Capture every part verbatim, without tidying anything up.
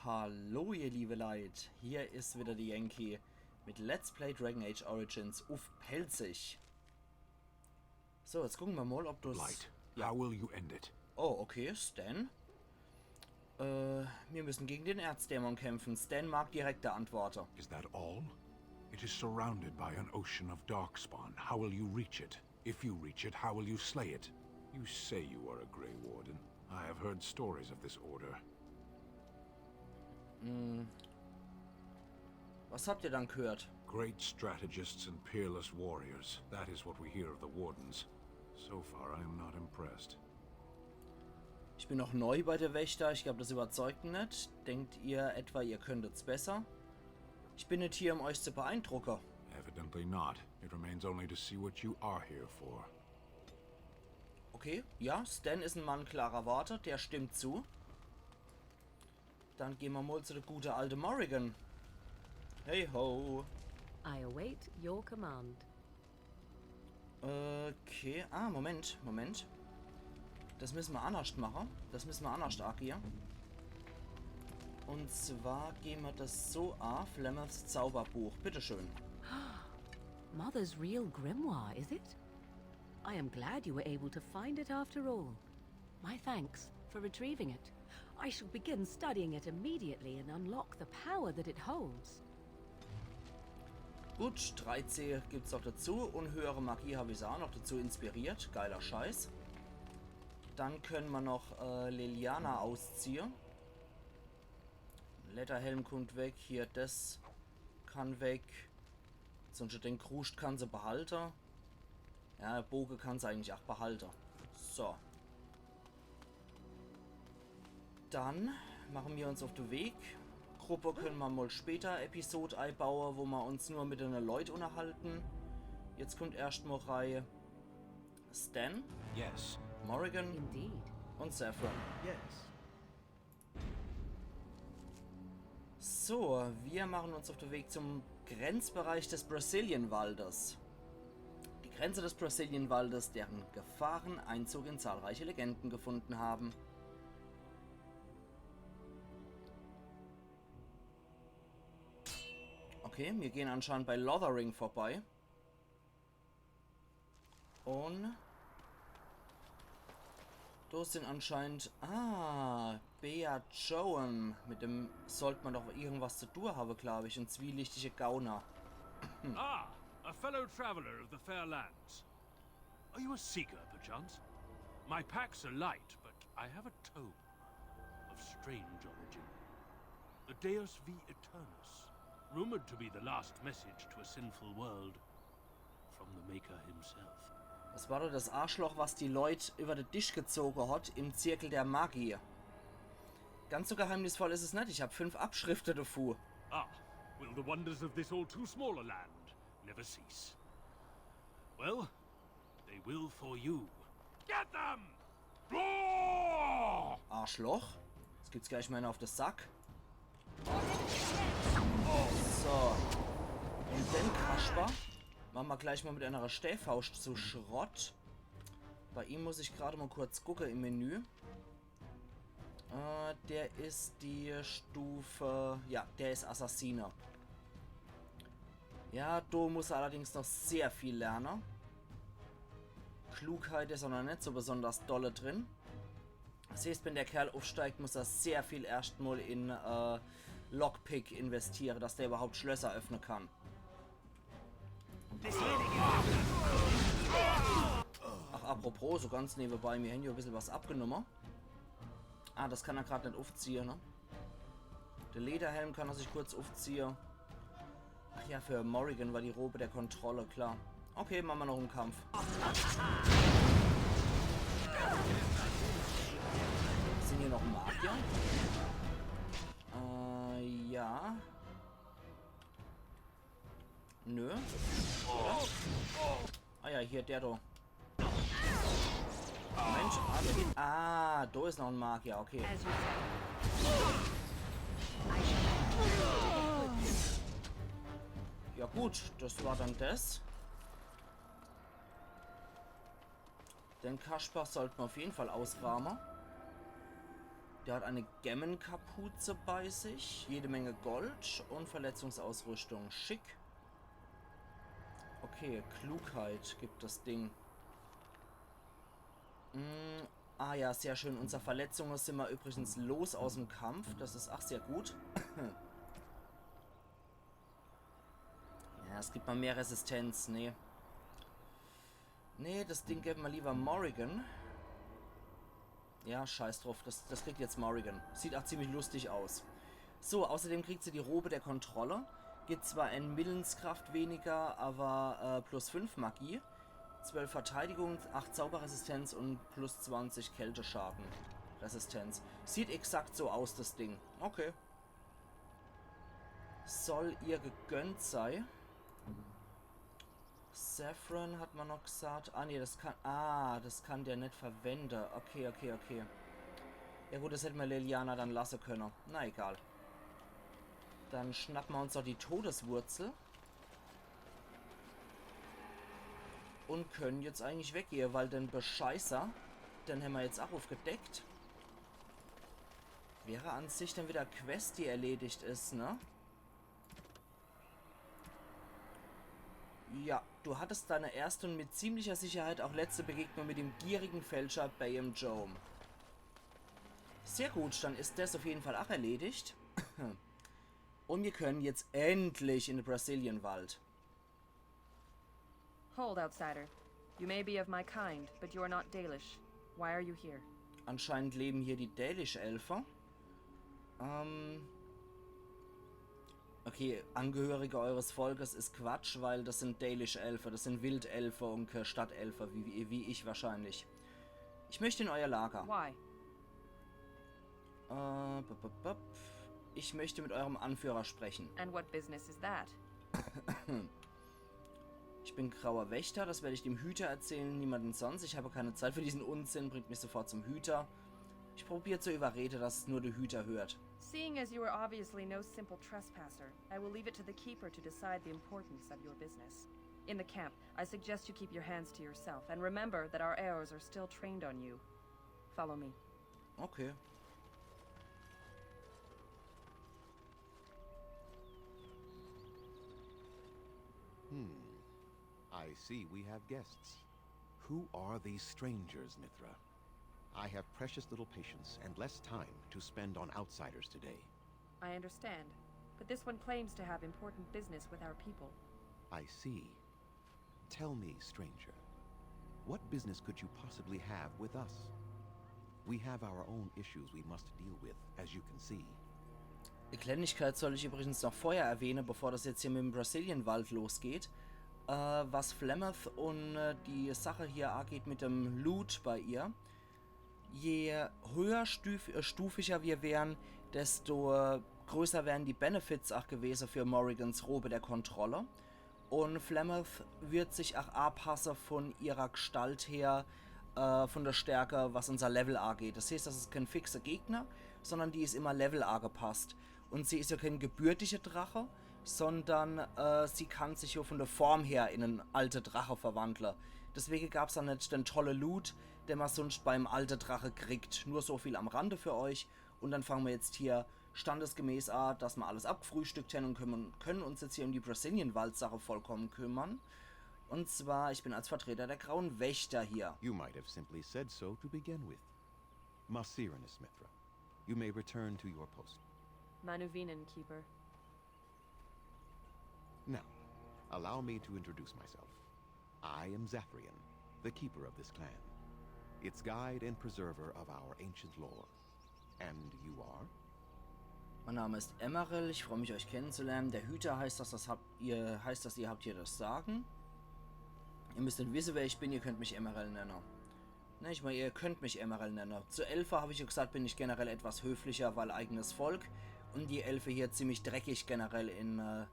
Hallo ihr liebe Leit, hier is wieder de Yankee mit Let's Play Dragon Age Origins uff Pälzisch. So, jetzt gucke mer mol, ob das... Blight, how will you end it? Oh, okay, Sten. Äh, wir müssen gegen den Erzdämon kämpfen. Sten mag direkte Antworten. Is that all? It is surrounded by an ocean of darkspawn. How will you reach it? If you reach it, how will you slay it? You say you are a Grey Warden. I have heard stories of this order. Hm. Was habt ihr dann gehört? Great strategists and peerless warriors. That is what we hear of the Wardens. So far, I am not impressed. Ich bin noch neu bei de Wächter, ich glaub, das überzeugt net. Denkt ihr etwa, ihr könntet's besser? Ich bin net hier, um euch zu beeindrucken. Evidently not. It remains only to see what you are here for. Okay, ja, Sten is en Mann klarer Worte, der stimmt zu. Dann gehn mer mol zu de gute alte Morrigan. Hey ho. I await your command. Okay, ah, Moment, Moment. Das müssen mer annerscht machen. Das müssen mer annerscht agieren. Und zwar gehn mer das so a, Flemeths Zauberbuch. Bitteschön. Mother's real grimoire, is it? I am glad you were able to find it after all. My thanks for retrieving it. I shall begin studying it immediately and unlock the power that it holds. Gut, dreizeh gibt's noch dazu und höhere Magie hab ich a noch dazu inspiriert. Geiler Scheiß. Dann können mer noch äh, Leliana ausziehe. Lederhelm kommt weg, hier das kann weg. Sonst den Kruscht kann se behalte. Ja, Boge kann se eigentlich ach behalte. So. Dann machen mer uns uff de Weg. Gruppe können mer mol später Episod eibaue, wo mer uns nur mit de Leit unterhalten. Jetzt kommt erscht mol rei Sten, Yes. Morrigan Indeed. und Zevran. Yes. So, wir machen uns auf den Weg zum Grenzbereich des Brecilian-Waldes. Die Grenze des Brecilian-Waldes, deren Gefahren Einzug in zahlreiche Legenden gefunden haben. Okay, wir gehen anscheinend bei Lothering vorbei. Und da sind anscheinend... Ah, Bea Joan. Mit dem sollte man doch irgendwas zu tun haben, glaube ich. Ein zwielichtiger Gauner. Ah, a fellow traveler of the Fair Lands. Are you a seeker, perchance? My packs are light, but I have a tome of strange origin. The Deus V Aeternus, rumored to be the last message to a sinful world from the Maker himself. Das war doch das Arschloch, was die Leute über den Tisch gezogen hat im Zirkel der Magie. Ganz so geheimnisvoll ist es nicht. Ich habe fünf Abschriften davon. Ah, will the wonders of this all too small a land never cease? Well, they will for you. Get them! Roar! Arschloch. Jetzt gibt's gleich mal einen auf den Sack. So. Und den Kasper machen wir gleich mal mit einer Stäbfaust zu Schrott. Bei ihm muss ich gerade mal kurz gucken im Menü. Äh, der ist die Stufe... Ja, der ist Assassiner. Ja, da muss er allerdings noch sehr viel lernen. Klugheit ist er noch nicht so besonders dolle drin. Das heißt, wenn der Kerl aufsteigt, muss er sehr viel erstmal in äh, Lockpick investieren, dass der überhaupt Schlösser öffnen kann. Ach, apropos, so ganz nebenbei, mir haben hier ein bisschen was abgenommen. Ah, das kann er gerade nicht aufziehen, ne? Der Lederhelm kann er sich kurz aufziehen. Ach ja, für Morrigan war die Robe der Kontrolle, klar. Okay, machen wir noch einen Kampf. Sind hier noch Magier? Äh, ja. Nö. Ah ja, hier, der da. Mensch, ah, da geht, ah, da ist noch ein Magier, okay. As you say. Ja gut, das war dann das. Den Kasper sollten wir auf jeden Fall ausrahmen. Der hat eine Gemmenkapuze bei sich, jede Menge Gold und Verletzungsausrüstung. Schick. Okay, Klugheit gibt das Ding. Mm, ah ja, sehr schön. Unser Verletzungen sind wir übrigens los aus dem Kampf. Das ist ach sehr gut. Ja, es gibt mal mehr Resistenz. Nee. Nee, das Ding geben wir lieber Morrigan. Ja, scheiß drauf. Das, das kriegt jetzt Morrigan. Sieht auch ziemlich lustig aus. So, außerdem kriegt sie die Robe der Kontrolle. Gibt zwar ein Willenskraft weniger, aber äh, plus fünf Magie, zwölf Verteidigung, acht Zauberresistenz und plus zwanzig Kälteschaden. Resistenz. Sieht exakt so aus, das Ding. Okay. Soll ihr gegönnt sei. Zevran hat man noch gesagt. Ah, nee, das kann. Ah, das kann der net verwende. Okay, okay, okay. Ja gut, das hätte mir Leliana dann lasse könne. Na egal. Dann schnappen wir uns doch die Todeswurzel. Und können jetzt eigentlich weggehe, weil den Bescheißer, den hämmer jetzt auch aufgedeckt. Wäre an sich dann wieder Quest, die erledigt is, ne? Ja, du hattest deine erste und mit ziemlicher Sicherheit auch letzte Begegnung mit dem gierigen Fälscher Bayam Jome. Sehr gut, dann ist das auf jeden Fall auch erledigt. Und wir können jetzt endlich in den Brecilian-Wald. Hold, outsider. You may be of my kind, but you are not Dalish. Why are you here? Anscheinend leben hier die Dalish-Elfe. Ähm. Okay, Angehörige eures Volkes ist Quatsch, weil das sind Dalish-Elfe, das sind Wildelfe und keine Stadtelfe, wie, wie, wie ich wahrscheinlich. Ich möchte in euer Lager. Why? Äh, bup, bup, bup. Ich möchte mit eurem Anführer sprechen. And what business is that? Ich bin grauer Wächter, das werde ich dem Hüter erzählen, niemandem sonst. Ich habe keine Zeit für diesen Unsinn, bringt mich sofort zum Hüter. Ich probiere zu überreden, dass nur der Hüter hört. Seeing as you are obviously no simple trespasser, I will leave it to the keeper to decide the importance of your business. In the camp, I suggest you keep your hands to yourself, and remember that our arrows are still trained on you. Follow me. Okay. Hmm. I see we have guests. Who are these strangers, Mithra? I have precious little patience and less time to spend on outsiders today. I understand, but this one claims to have important business with our people. I see. Tell me, stranger, what business could you possibly have with us? We have our own issues we must deal with, as you can see. Die Kleinigkeit soll ich übrigens noch vorher erwähnen, bevor das jetzt hier mit dem Brecilian-Wald losgeht. Äh, was Flemeth und äh, die Sache hier angeht mit dem Loot bei ihr. Je höher stuf, äh, stufiger wir wären, desto äh, größer wären die Benefits auch gewesen für Morrigans Robe der Kontrolle. Und Flemeth wird sich auch anpassen von ihrer Gestalt her, äh, von der Stärke, was unser Level angeht. Das heißt, das ist kein fixer Gegner, sondern die ist immer Level angepasst. Und sie ist ja kein gebürtiger Drache, sondern äh, sie kann sich ja von der Form her in einen alten Drache verwandeln. Deswegen gab's da nicht den tolle Loot, den man sonst beim alten Drache kriegt. Nur so viel am Rande für euch. Und dann fangen wir jetzt hier standesgemäß an, dass wir alles abgefrühstückt haben und können, können uns jetzt hier um die Brecilian-Wald-Sache vollkommen kümmern. Und zwar, ich bin als Vertreter der Grauen Wächter hier. You might have simply said so to begin with. Marsiranus, Mithra. You may return to your post. Manuvinen, Keeper. Now, allow me to introduce myself. I am Zathrian, the keeper of this clan, its guide and preserver of our ancient lore. And you are? Mein Name ist Emeril, ich freue mich, euch kennenzulernen. Der Hüter heißt, dass das habt, ihr heißt, dass ihr habt hier das Sagen. Ihr müsst nicht wissen, wer ich bin, ihr könnt mich Emeril nennen. Ne, ich meine, ihr könnt mich Emeril nennen. Zu Elfe, habe ich ja gesagt, bin ich generell etwas höflicher, weil eigenes Volk und die Elfe hier ziemlich dreckig generell in äh,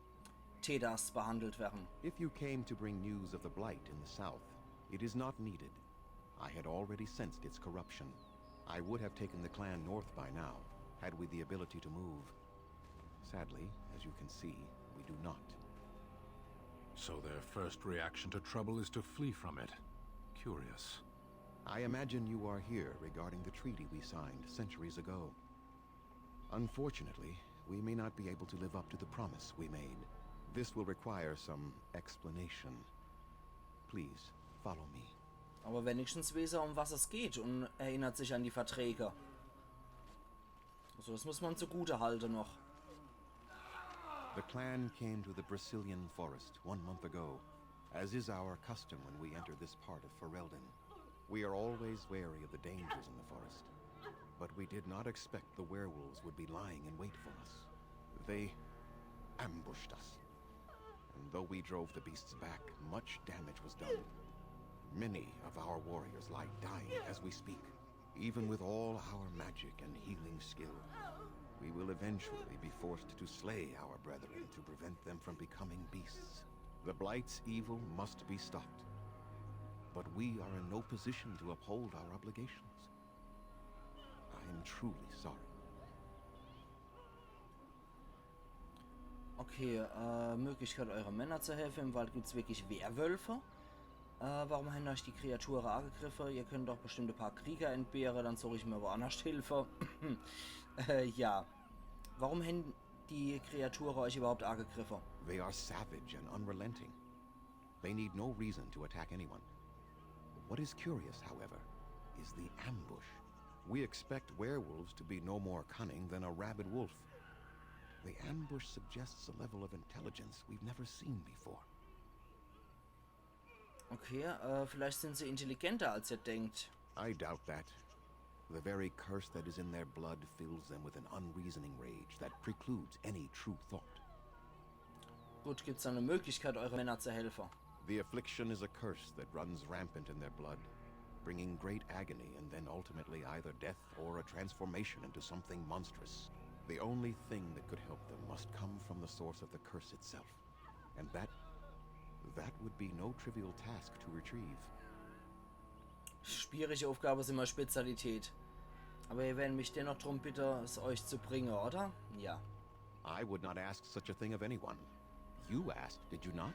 Thedas behandelt werden. If you came to bring news of the Blight in the south, it is not needed. I had already sensed its corruption. I would have taken the clan north by now, had we the ability to move. Sadly, as you can see, we do not. So their first reaction to trouble is to flee from it. Curious. I imagine you are here regarding the treaty we signed centuries ago. Unfortunately, we may not be able to live up to the promise we made. This will require some explanation. Please, follow me. Aber wenigstens weiß er, um was es geht und erinnert sich an die Verträge. Also das muss man zugute halten noch. The clan came to the Brecilian forest one month ago, as is our custom when we enter this part of Ferelden. We are always wary of the dangers in the forest, but we did not expect the werewolves would be lying in wait for us. They ambushed us, and though we drove the beasts back, much damage was done. Many of our warriors lie dying as we speak. Even with all our magic and healing skill, we will eventually be forced to slay our brethren to prevent them from becoming beasts. The Blight's evil must be stopped. But we are in no position to uphold our obligations. I am truly sorry. Okay, äh, Möglichkeit, eure Männer zu helfen. Im Wald gibt's wirklich Werwölfe. Äh, warum haben euch die Kreaturen angegriffen? Ihr könnt doch bestimmt ein paar Krieger entbehren, dann suche ich mir woanders Hilfe. Äh, ja. Warum haben die Kreaturen euch überhaupt angegriffen? They are savage and unrelenting. They need no reason to attack anyone. What is curious, however, is the ambush. We expect werewolves to be no more cunning than a rabid wolf. The ambush suggests a level of intelligence we've never seen before. Okay, äh, vielleicht sind sie intelligenter, als ihr denkt. I doubt that. The very curse that is in their blood fills them with an unreasoning rage that precludes any true thought. Gut, gibt's da eine Möglichkeit, eure Männer zu helfen? The affliction is a curse that runs rampant in their blood, bringing great agony and then ultimately either death or a transformation into something monstrous. The only thing that could help them must come from the source of the curse itself. And that, that would be no trivial task to retrieve. Schwierige Aufgabe ist immer Spezialität. Aber ihr werdet mich dennoch drum bitten, es euch zu bringen, oder? Ja. I would not ask such a thing of anyone. You asked, did you not?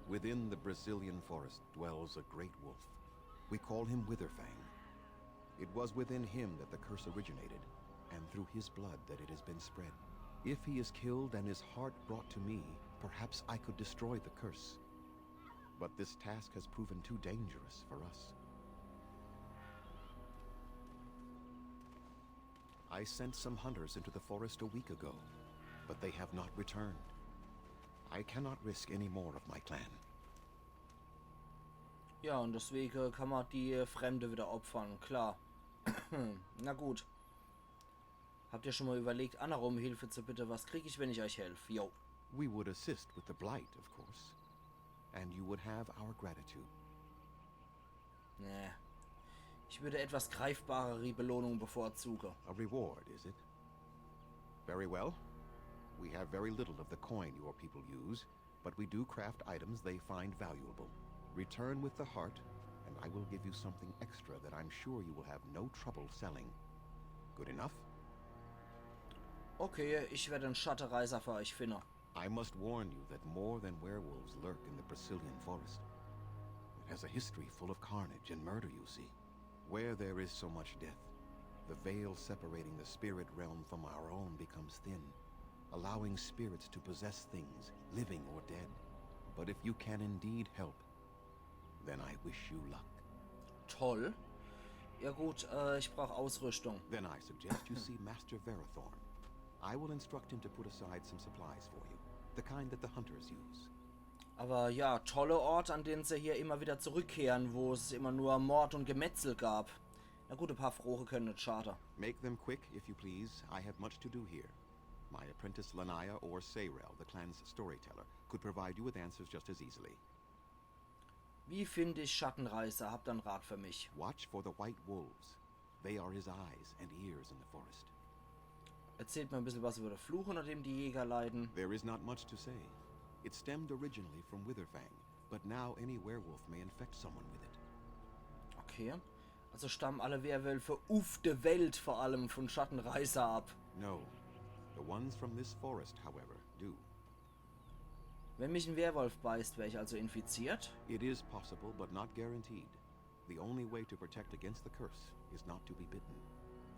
Within the Brecilian forest dwells a great wolf. We call him Witherfang. It was within him that the curse originated, and through his blood that it has been spread. If he is killed and his heart brought to me, perhaps I could destroy the curse. But this task has proven too dangerous for us. I sent some hunters into the forest a week ago, but they have not returned. I cannot risk any more of my clan. Ja, und deswegen kann man die Fremde wieder opfern, klar. Na gut. Habt ihr schon mal überlegt, andere um Hilfe zu bitten? Was krieg ich, wenn ich euch helfe? Jo. We would assist with the blight, of course. And you would have our gratitude. Nee. Ich würde etwas greifbarere Belohnung bevorzugen. A reward, is it? Very well. We have very little of the coin your people use, but we do craft items they find valuable. Return with the heart, and I will give you something extra that I'm sure you will have no trouble selling. Good enough? Okay, ich werde einen Schattenreißer für euch finden. I must warn you that more than werewolves lurk in the Brecilian forest. It has a history full of carnage and murder, you see. Where there is so much death, the veil separating the spirit realm from our own becomes thin, allowing spirits to possess things, living or dead. But if you can indeed help, then I wish you luck. Toll. Ja gut, äh, ich brauche Ausrüstung. Then I suggest you see Master Verathorn. I will instruct him to put aside some supplies for you, the kind that the hunters use. Aber ja, tolle Ort, an den sie hier immer wieder zurückkehren, wo es immer nur Mord und Gemetzel gab. Na gut, ein paar Froche können nicht schaden. Make them quick, if you please. I have much to do here. My apprentice Lanaya or Sayrel, the clan's storyteller, could provide you with answers just as easily. Wie finde ich Schattenreißer? Habt ihr einen Rat für mich? Watch for the white wolves. They are his eyes and ears in the forest. Erzählt mir ein bisschen was über den Fluch, unter dem die Jäger leiden. There is not much to say. It stemmed originally from Witherfang, but now any werewolf may infect someone with it. Okay. Also stammen alle Werwölfe auf der Welt vor allem von Schattenreißer ab. No. The ones from this forest, however, do. Wenn mich ein Werwolf beißt, werde ich also infiziert? It is possible, but not guaranteed. The only way to protect against the curse is not to be bitten.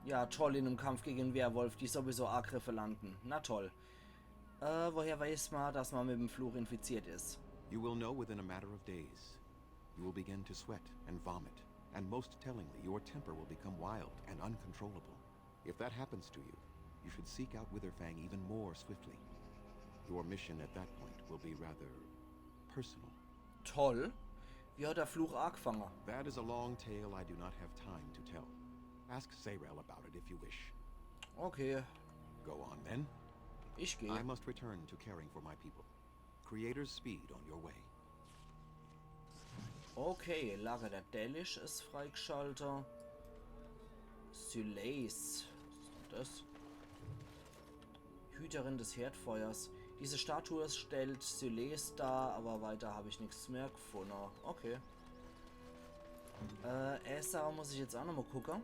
Ja, toll in em Kampf gege en Werwolf, die sowieso Agriffe landen. Na toll. Äh, woher weiß ma, dass ma mit em Fluch infiziert is? You will know within a matter of days. You will begin to sweat and vomit, and most tellingly, your temper will become wild and uncontrollable. If that happens to you, you should seek out Witherfang even more swiftly. Your mission at that point will be rather personal. Toll. Wie hat der Fluch agefange? That is a long tale I do not have time to tell. Ask Zayrel about it if you wish. Okay, Go on then. ich geh. I must return to caring for my people. Creator's speed on your way. Okay, Lager der Dalish is freigeschaltet. Sylais. Was is denn das? Hüterin des Herdfeuers. Diese Statue stellt Sylais dar, aber weiter habe ich nichts mehr gefunden. Okay. Äh, Aesar muss ich jetzt auch nochmal gucken.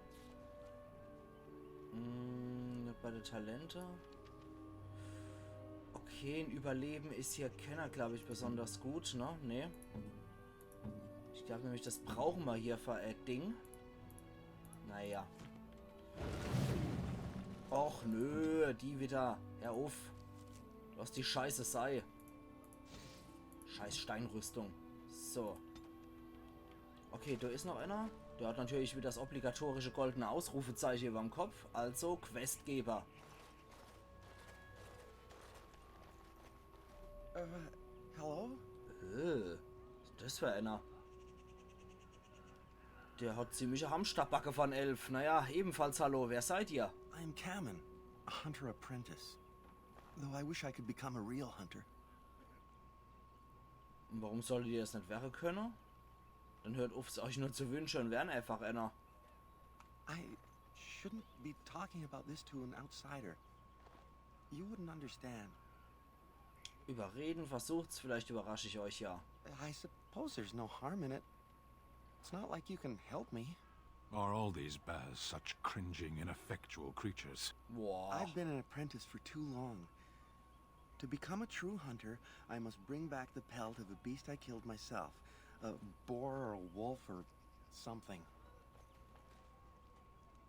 Hm, bei der Talente. Okay, ein Überleben is hier kenner, glaube ich, besonders gut, ne? Nee. Ich glaube nämlich, das brauchen wir hier für ein Ding. Naja. Och nö, die wieder. Hör auf. Lass die Scheiße sei. Scheiß Steinrüstung. So. Okay, da is noch einer. Der hat natürlich wieder das obligatorische goldene Ausrufezeichen überm Kopf. Also Questgeber. Uh, hello? Äh, was is das für einer? Der hat ziemliche Hamsterbacke von Elf. Naja, ebenfalls hallo. Wer seid ihr? I'm Kammon, a hunter apprentice. Though I wish I could become a real hunter. Und warum solltet ihr das nicht werre können? Dann hört auf, es euch nur zu wünschen und werden einfach einer. I shouldn't be talking about this to an outsider. You wouldn't understand. Überreden versucht's, vielleicht überrasche ich euch ja. I suppose there's no harm in it. It's not like you can help me. Are all these Baz such cringing, ineffectual creatures? Boah. I've been an apprentice for too long. To become a true hunter, I must bring back the pelt of a beast I killed myself. A boar or a wolf or something.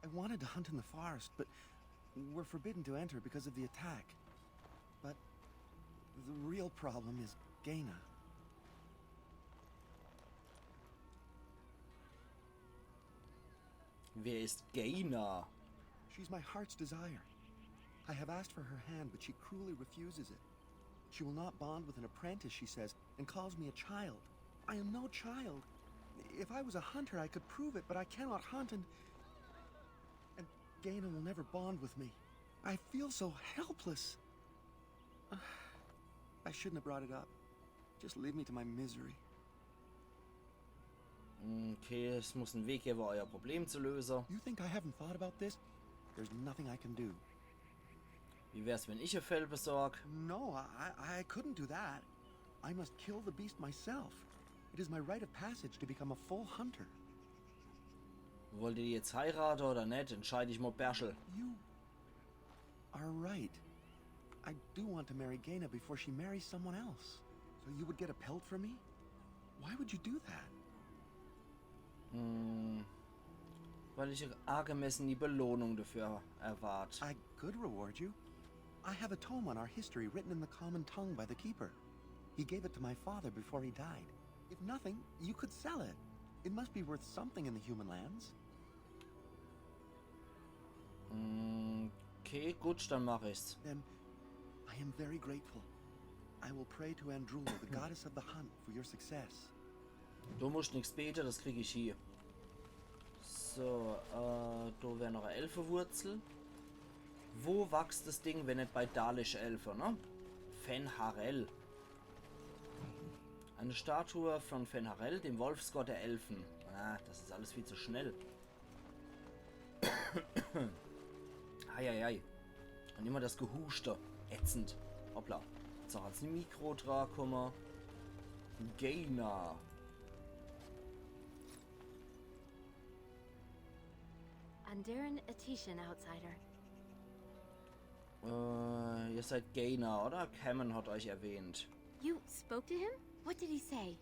I wanted to hunt in the forest, but we're forbidden to enter because of the attack. But the real problem is Gaina. Wer ist Gaina? She's my heart's desire. I have asked for her hand, but she cruelly refuses it. She will not bond with an apprentice, she says, and calls me a child. I am no child. If I was a hunter, I could prove it, but I cannot hunt, and. And Gaina will never bond with me. I feel so helpless. I shouldn't have brought it up. Just leave me to my misery. Okay, es muss einen Weg geben, euer Problem zu lösen. You think I haven't thought about this? There's nothing I can do. Wie wär's, wenn ich ihr Fell besorg? No, I, I couldn't do that. I must kill the beast myself. It is my rite of passage to become a full hunter. Wollt ihr die jetzt heiraten oder nicht? Entscheid dich mal, Berschel. You are right. I do want to marry Gaina before she marries someone else. So you would get a pelt from me? Why would you do that? Hm, weil ich angemessene Belohnung dafür erwart. I could reward you. I have a tome on our history written in the common tongue by the keeper. He gave it to my father before he died. If nothing, you could sell it. It must be worth something in the human lands. Hm, okay, gut, dann mach ich's. Then, I am very grateful. I will pray to Andruil, the goddess of the hunt, for your success. Du musst nix beten, das krieg ich hie. So, äh, da wär noch e Elfewurzel. Wo wächst das Ding, wenn nicht bei Dalish-Elfe, ne? Fen'Harel. Eine Statue von Fen'Harel, dem Wolfsgott der Elfen. Ah, das is alles viel zu schnell. Eieiei. Und immer das Gehuschte. Ätzend. Hoppla. So, als Mikro drankomme. Gaina. Andaren Atishan, outsider. Äh, ihr seid Gaina, oder? Kammon hat euch erwähnt. You spoke to him? What did he say?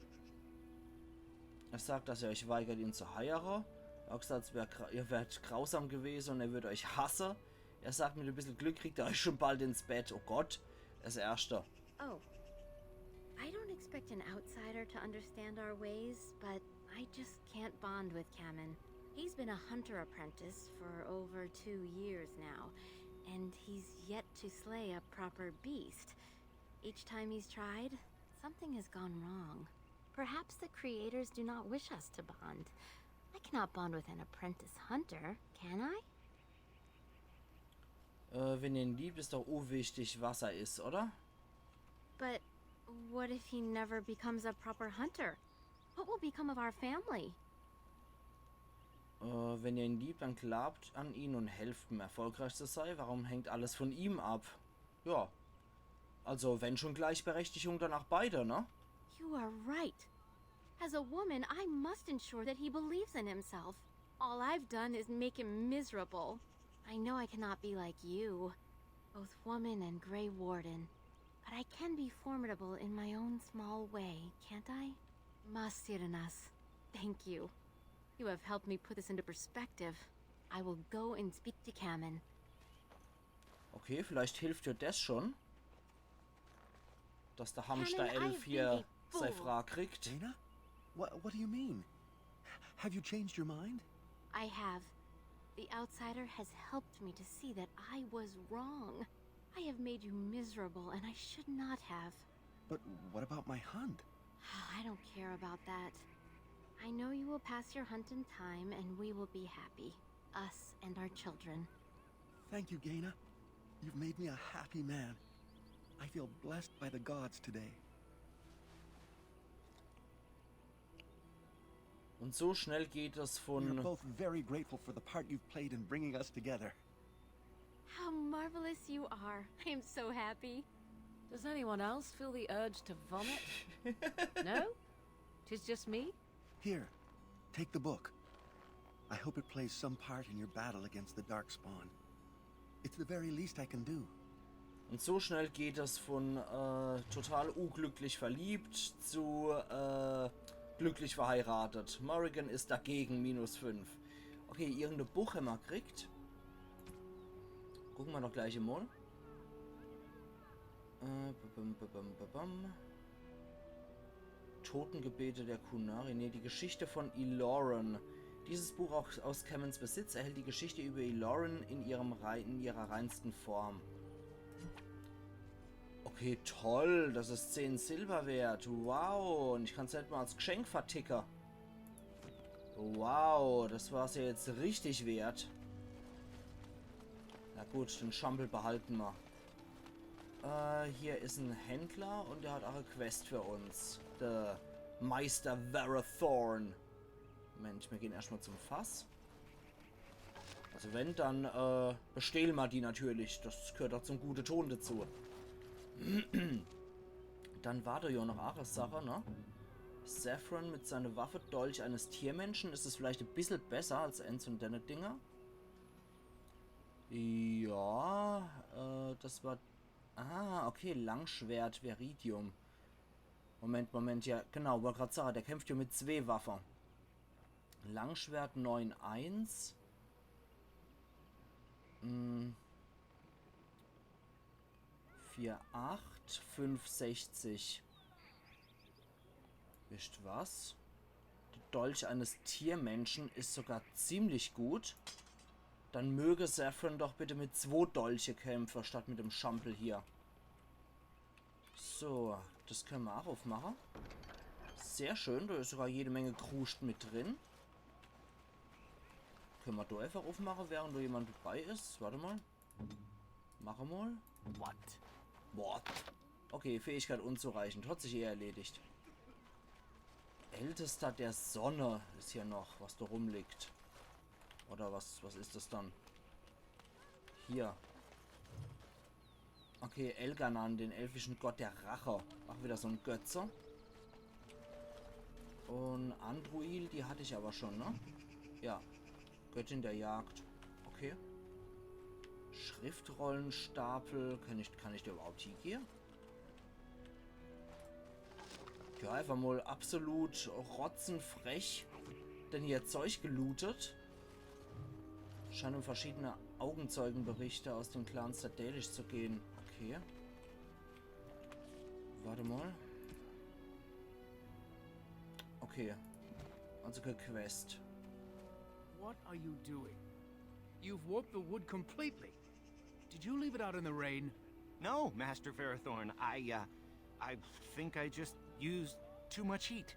Er sagt, dass ihr euch weigert, ihn zu heiraten. Er hat gesagt, es wär gra ihr wärt grausam gewesen und er würde euch hassen. Er sagt, mit ein bisschen Glück kriegt er euch schon bald ins Bett. Oh Gott, das Erste. Oh. I don't expect an outsider to understand our ways, but I just can't bond with Cammon. He's been a hunter apprentice for over two years now, and he's yet to slay a proper beast. Each time he's tried, something has gone wrong. Perhaps the creators do not wish us to bond. I cannot bond with an apprentice hunter, can I? Äh, wenn ihr ihn liebt, ist doch unwichtig, was er ist, oder? But what if he never becomes a proper hunter? What will become of our family? Äh, wenn ihr ihn liebt, dann glaubt an ihn und helft ihm, erfolgreich zu sein. Warum hängt alles von ihm ab? Ja. Also, wenn schon Gleichberechtigung, dann auch beide, ne? You are right. As a woman, I must ensure that he believes in himself. All I've done is make him miserable. I know I cannot be like you, both woman and Grey Warden, but I can be formidable in my own small way, can't I? Mas Sirenas, thank you. You have helped me put this into perspective. I will go and speak to Cammon. Okay, vielleicht hilft dir das schon. Dass der Hamster-Elf hier sei Frau kriegt. Jaina? What, what do you mean? Have you changed your mind? I have. The outsider has helped me to see that I was wrong. I have made you miserable, and I should not have. But what about my hunt? I don't care about that. I know you will pass your hunt in time, and we will be happy. Us and our children. Thank you, Jaina. You've made me a happy man. I feel blessed by the gods today. Und so schnell geht es von. We are both very grateful for the part you've played in bringing us together. How marvelous you are. I am so happy. Does anyone else feel the urge to vomit? No? Tis just me? Here, take the book. I hope it plays some part in your battle against the Darkspawn. It's the very least I can do. Und so schnell geht es von äh, total unglücklich verliebt zu äh, glücklich verheiratet. Morrigan ist dagegen, minus fünf. Okay, irgendein Buch hämmer kriegt. Gucke mer doch gleich emol. Äh, babam, babam, babam. Totengebete der Qunari. Nee, die Geschichte von Eloran. Dieses Buch auch aus Cammons Besitz erhält die Geschichte über Eloran in, ihrem rei in ihrer reinsten Form. Okay, toll. Das ist zehn Silber wert. Wow. Und ich kann's net mal als Geschenk verticke. Wow, das war's ja jetzt richtig wert. Na gut, den Schampel behalten mer. Äh, hier is en Händler und der hat auch e Quest für uns. Der Meister Varathorn. Moment, mir gehen erstmal zum Fass. Also wenn, dann äh, bestehlen mer die natürlich. Das gehört auch zum gute Ton dazu. Dann war da ja noch e Sache, ne? Zevran mit seiner Waffe, Dolch eines Tiermenschen. Ist es vielleicht e bissel besser als ens von denne Dinger? Ja, äh, das war. Ah, okay, Langschwert, Viridium. Moment, Moment, ja, genau, wollt grad sagen, der kämpft ja mit zwee Waffe. Langschwert neun eins. Hm. vier acht, fünf sechzig. Wisst was? Der Dolch eines Tiermenschen is sogar ziemlich gut. Dann möge Zevran doch bitte mit zwo Dolche kämpfe, statt mit dem Schampel hier. So, das könne mer auch aufmache. Sehr schön, da is sogar jede Menge Kruscht mit drin. Könne mer da einfach aufmache, während da jemand dabei is. Warte mal. Mache mal. What? What? Okay, Fähigkeit unzureichend. Hat sich eh erledigt. Ältester der Sonne is hier noch, was da rumliegt. Oder was, was is das dann? Hier. Okay, Elganan, den elfischen Gott der Rache. Auch wieder so en Götze. Und Andruil, die hatt ich aber schon, ne? Ja. Göttin der Jagd. Okay. Schriftrollenstapel. Kann ich, kann ich da überhaupt hiegehe? Ja, einfach mal absolut rotzenfrech denn hier Zeug gelootet. Scheinen verschiedene Augenzeugenberichte aus den Clans der Dalish zu gehen. Okay. Warte mal. Okay. Also keine Quest. What are you doing? You've warped the wood completely. Did you leave it out in the rain? No, Master Ferrothorn. I, uh, I think I just used too much heat.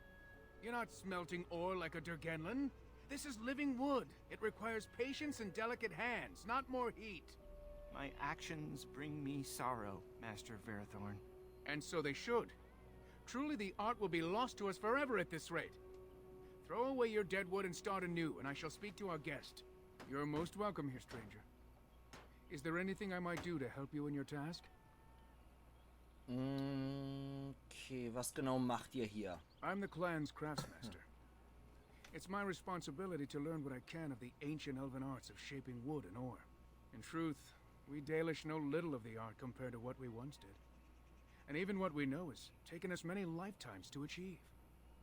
You're not smelting ore like a Durgenlin. This is living wood. It requires patience and delicate hands, not more heat. My actions bring me sorrow, Master Ferrothorn. And so they should. Truly, the art will be lost to us forever at this rate. Throw away your dead wood and start anew, and I shall speak to our guest. You're most welcome here, stranger. Is there anything I might do to help you in your task? Mm, okay, was genau macht ihr hier? I'm the clan's craftsmaster. It's my responsibility to learn what I can of the ancient elven arts of shaping wood and ore. In truth, we Dalish know little of the art compared to what we once did. And even what we know has taken us many lifetimes to achieve.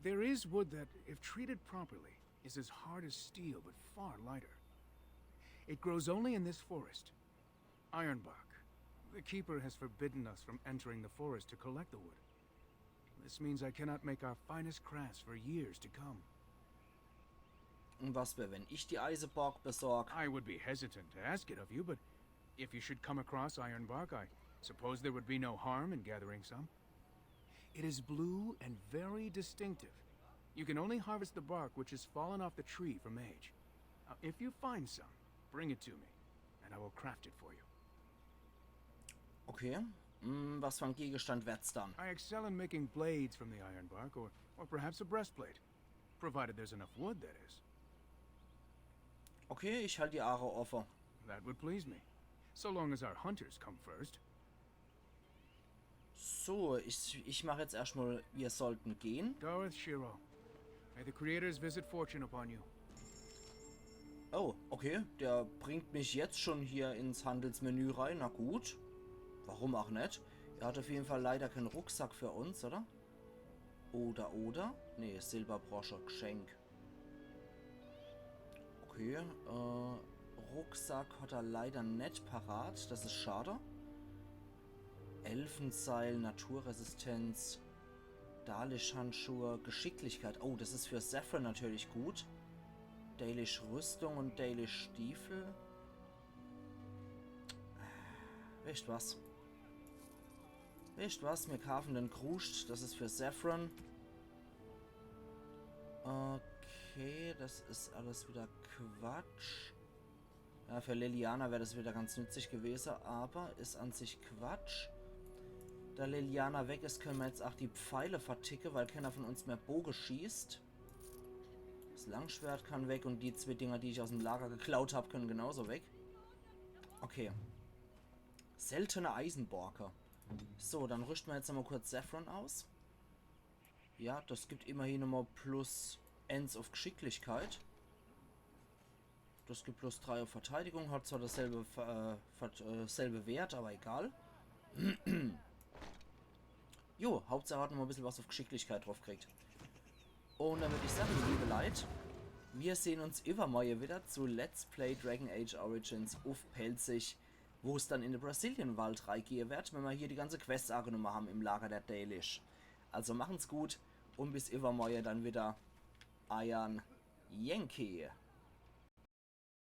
There is wood that, if treated properly, is as hard as steel but far lighter. It grows only in this forest. Ironbark. The Keeper has forbidden us from entering the forest to collect the wood. This means I cannot make our finest crafts for years to come. Und was wär, wenn ich die Eiseborg besorg? I would be hesitant to ask it of you, but if you should come across ironbark, I suppose there would be no harm in gathering some. It is blue and very distinctive. You can only harvest the bark which has fallen off the tree from age. Now, if you find some, bring it to me, and I will craft it for you. Okay. Hm, was für ein Gegenstand wär's dann? I excel in making blades from the ironbark, or, or perhaps a breastplate. Provided there's enough wood, that is. Okay, ich halt die Aache offe. That would please me. So long as our hunters come first. So, ich, ich mach jetzt erstmal, wir sollten gehen. Gareth Shiro, may the Creator's visit fortune upon you. Oh, okay. Der bringt mich jetzt schon hier ins Handelsmenü rein. Na gut. Warum auch net? Er hat auf jeden Fall leider keinen Rucksack für uns, oder? Oder, oder? Nee, Silberbrosche, Geschenk. Okay, äh, Rucksack hat er leider net parat. Das ist schade. Elfenseil, Naturresistenz, Dalish-Handschuhe, Geschicklichkeit. Oh, das ist für Zevran natürlich gut. Dalish-Rüstung und Dalish-Stiefel. Wisst was? Wisst was? Mir kaufen den Kruscht. Das ist für Zevran. Okay, das ist alles wieder Quatsch. Ja, für Leliana wär das wieder ganz nützlich gewesen, aber ist an sich Quatsch. Da Leliana weg ist, können wir jetzt auch die Pfeile verticke, weil keiner von uns mehr Boge schießt. Das Langschwert kann weg und die zwei Dinger, die ich aus dem Lager geklaut hab, können genauso weg. Okay. Seltene Eisenborke. So, dann rüsten wir jetzt nochmal kurz Zevran aus. Ja, das gibt immerhin nochmal plus eins auf Geschicklichkeit. Das gibt plus drei auf Verteidigung, hat zwar dasselbe, Ver- äh, Vert- äh, selbe Wert, aber egal. Jo, Hauptsache hat nochmal ein bisschen was auf Geschicklichkeit drauf gekriegt. Und dann würde ich sagen, liebe Leit, wir sehen uns übermorgen wieder zu Let's Play Dragon Age Origins auf Pälzisch, wo es dann in den Brecilianwald reingehe wird, wenn wir hier die ganze Quest angenommen haben im Lager der Dalish. Also machen's gut und bis übermorgen dann wieder. Eiern Yankee.